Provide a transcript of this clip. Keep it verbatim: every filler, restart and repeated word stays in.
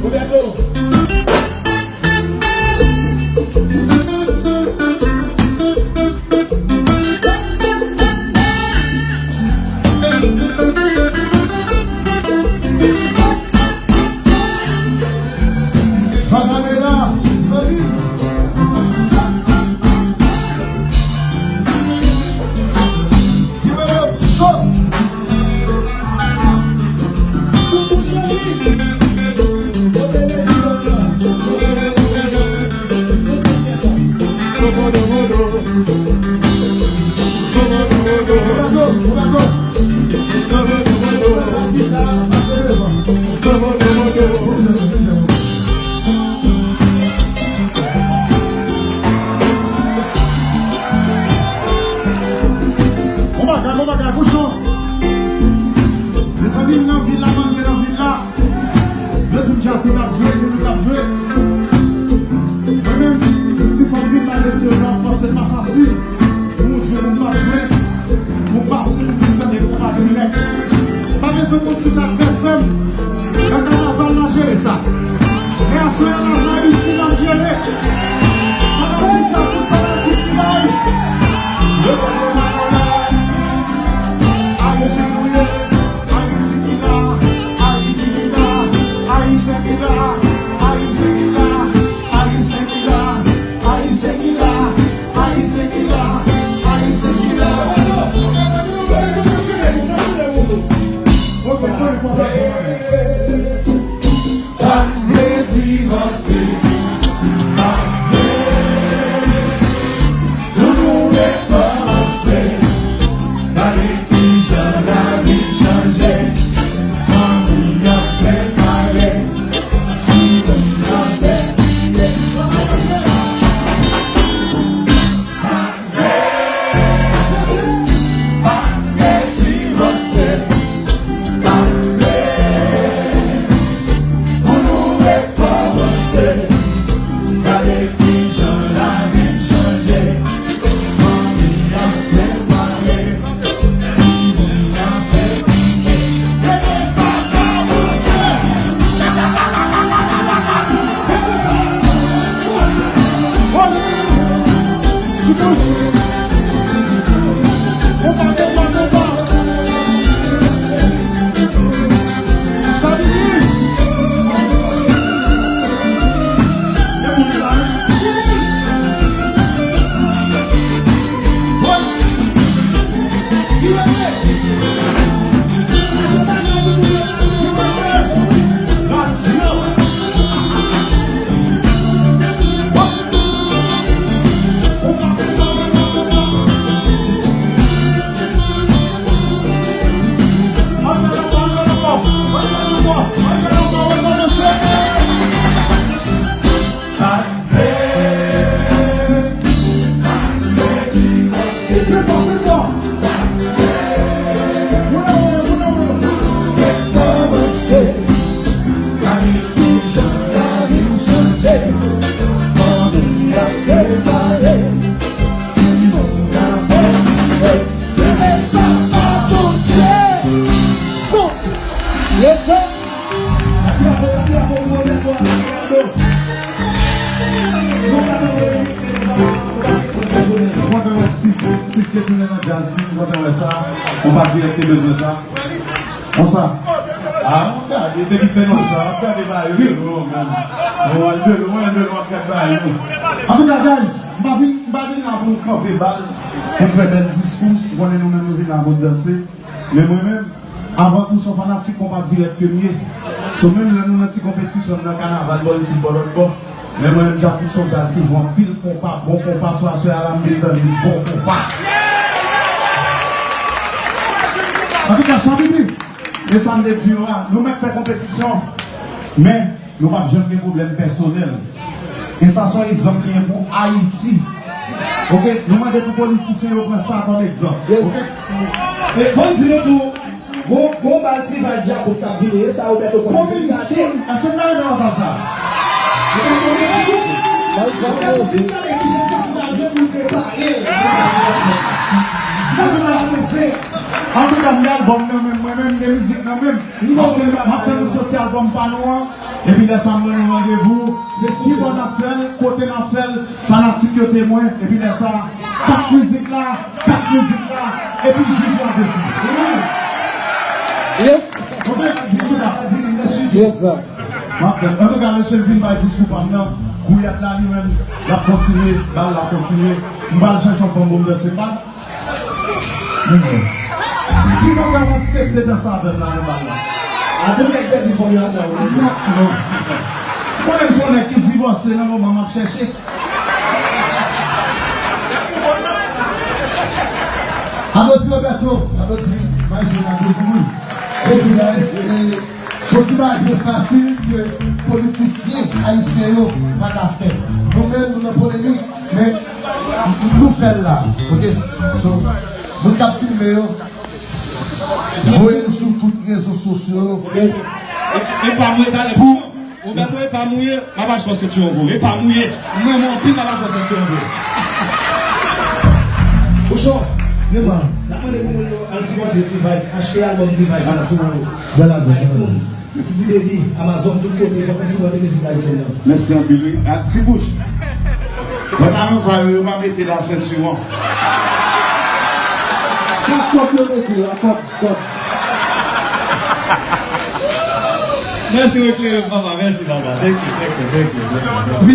Roberto. Papa Bela, salut. Bon bagay, bon bagay, bouchon. Mezanmi, m nan vil la, m antre nan vil la. Yo di m Djakout ap jwe, Djakout ap jwe. Mwen menm, m di fò m vin pale sou yo, paske l pa fasil pou w jwe moun pa jwe, pou w pase pou vin tande konpa dirèk. Pa bezwen konn si sa advèsè m nan kanaval la jere sa. Men aswè a la, se Ayiti n ap jere. Fanatik Djakout, fanatik T-Vice. Yo konnen m a Ayisyen nou ye. Ayiti ki la, Ayiti ki la, Ayisyen ki la, Ayisyen ki la, Ayisyen ki la, Ayisyen ki la, Ayisyen ki la, Ayisyen ki la. Pa vle divanse, pa vle pou nou rekòmanse. Gade kijan lavi chanje, anbyans repare, timoun ap kriye. Yes, sir. M kontan wè Steve, Steve te tounen nan djaz li, m kontan wè sa. Konpa dirèk te bezwen sa. Konsa. A, m ap gade, te kite nou sa, m ap gade bagay yo, menm. Mwen al de lwen, de lwen, m ap gade bagay yo. Antouka, guys, m pa vin, m pa vin la pou m kanpe bal, pou m fè bèl diskou. Ou konnen nou menm nou vin la pou n danse. Men mwen menm, avan tou, se yon fanatik konpa dirèk ke m ye. So, menm lè nou nan ti konpetisyon, nan kanaval, bò isit, bò lòt bò, men mwen menm, Djakout se yon djaz ki jwe anpil konpa, bon konpa, swa aswè a la, m vin tande yon bon konpa. Antouka, Chabibi, e sa m te di yo a, nou mèt fè konpetisyon, men nou p ap janm gen pwoblèm pèsonèl. E sa se yon egzanp li ye pou Ayiti. Oke, nou mande pou politisyen yo pran sa kòm egzanp. Yes. Oke? E fò n di nou tou, gon, gon bal ti bay Djakout k ap vini, e sa Roberto konn vin gade. Èske n ta renmen antann sa? Roberto vin gade ki jan Djakout ap jwe pou l prepare. Antouka, antouka, m gen albòm nan men m, mwen menm, m gen mizik nan men m. M ap tann, m ap tann nou soti albòm pa nou an. Epi lè sa, m ban nou randevou. Kibò n ap fè l, kote n ap fè l, fanatik yo temwen. Epi lè sa, kat mizik la, kat mizik la, epi jij la deside. Yes. Antouka, antouka, antouka, mesye Lvin bay diskou pa m nan. Kouyad la li menm, l ap kontinye, bal la kontinye. M pral chèche yon fanm pou m danse bal. Ki sa w ap aksepte danse avè m la nan bal la? Adan nèg pèdi fòmila sa yo. Mwen menm se yon nèg ki divòse nan moman m ap chèche. Aplodi Roberto, aplodi Maestro Nando pou li. Fò ti bagay byen fasil ke politisyen ayisyen yo pa ka fè. Nou menm, nou nan polemik, men nou fè l la, oke? So, moun k ap filme yo, voye l sou tout rezo sosyo yo. Yes. E, e pa mwen, talè pou Roberto, e pa mouye, m ap achte yon sentiwon pou ou. E pa mouye, m renmen anpil, m ap achte yon sentiwon pou ou. Kochon, men man, n ap mande pou moun yo al sipòte T-Vice, achte albòm T-Vice la sou iTunes, C D Baby, Amazon, tout kote, fòk nou sipòte mizik ayisyèn nan. Mèsi anpil, wi. Ak ti bouch. Pantalon sa yo, yo pa mete la sentiwon. Sa kòb yo mete la, kòb, kòb. Mèsi, Reclaim, papa. Mèsi, papa. Thank you, thank you, thank you, thank you.